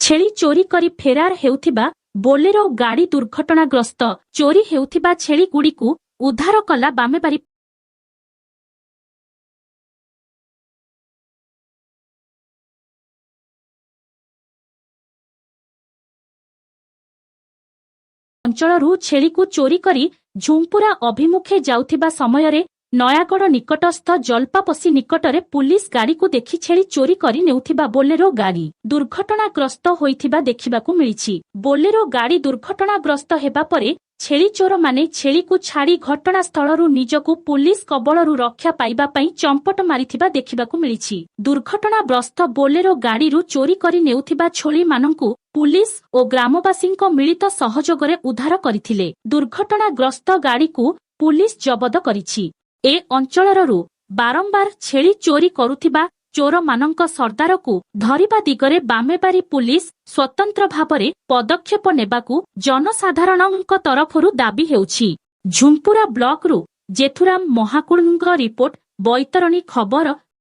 ଛେଳି ଚୋରି କରି ଫେରାର ହେଉଥିବା ବୋଲେରୋ ଗାଡ଼ି ଦୁର୍ଘଟଣାଗ୍ରସ୍ତ। ଚୋରି ହେଉଥିବା ଛେଳିଗୁଡ଼ିକୁ ଉଦ୍ଧାର କଲା ବାମେବାରୀ ଅଞ୍ଚଳରୁ ଛେଳିକୁ ଚୋରି କରି ଝୁମ୍ପୁରା ଅଭିମୁଖେ ଯାଉଥିବା ସମୟରେ ନୟାଗଡ଼ ନିକଟସ୍ଥ ଜଲପାପସି ନିକଟରେ ପୁଲିସ ଗାଡ଼ିକୁ ଦେଖି ଛେଳି ଚୋରି କରି ନେଉଥିବା ବୋଲେରୋ ଗାଡ଼ି ଦୁର୍ଘଟଣାଗ୍ରସ୍ତ ହୋଇଥିବା ଦେଖିବାକୁ ମିଳିଛି। ବୋଲେରୋ ଗାଡ଼ି ଦୁର୍ଘଟଣାଗ୍ରସ୍ତ ହେବା ପରେ ଛେଳି ଚୋରମାନେ ଛେଳିକୁ ଛାଡ଼ି ଘଟଣାସ୍ଥଳରୁ ନିଜକୁ ପୁଲିସ କବଳରୁ ରକ୍ଷା ପାଇବା ପାଇଁ ଚମ୍ପଟ ମାରିଥିବା ଦେଖିବାକୁ ମିଳିଛି। ଦୁର୍ଘଟଣାଗ୍ରସ୍ତ ବୋଲେରୋ ଗାଡ଼ିରୁ ଚୋରି କରି ନେଉଥିବା ଛେଳିମାନଙ୍କୁ ପୁଲିସ ଓ ଗ୍ରାମବାସୀଙ୍କ ମିଳିତ ସହଯୋଗରେ ଉଦ୍ଧାର କରିଥିଲେ। ଦୁର୍ଘଟଣାଗ୍ରସ୍ତ ଗାଡ଼ିକୁ ପୁଲିସ ଜବତ କରିଛି। ଏ ଅଞ୍ଚଳରୁ ବାରମ୍ବାର ଛେଳି ଚୋରି କରୁଥିବା ଚୋରମାନଙ୍କ ସର୍ଦ୍ଦାରକୁ ଧରିବା ଦିଗରେ ବାମେବାରୀ ପୁଲିସ ସ୍ୱତନ୍ତ୍ର ଭାବରେ ପଦକ୍ଷେପ ନେବାକୁ ଜନସାଧାରଣଙ୍କ ତରଫରୁ ଦାବି ହେଉଛି। ଝୁମ୍ପୁରା ବ୍ଲକରୁ ଜେଥୁରାମ ମହାକୁଳଙ୍କ ରିପୋର୍ଟ, ବୈତରଣୀ ଖବର।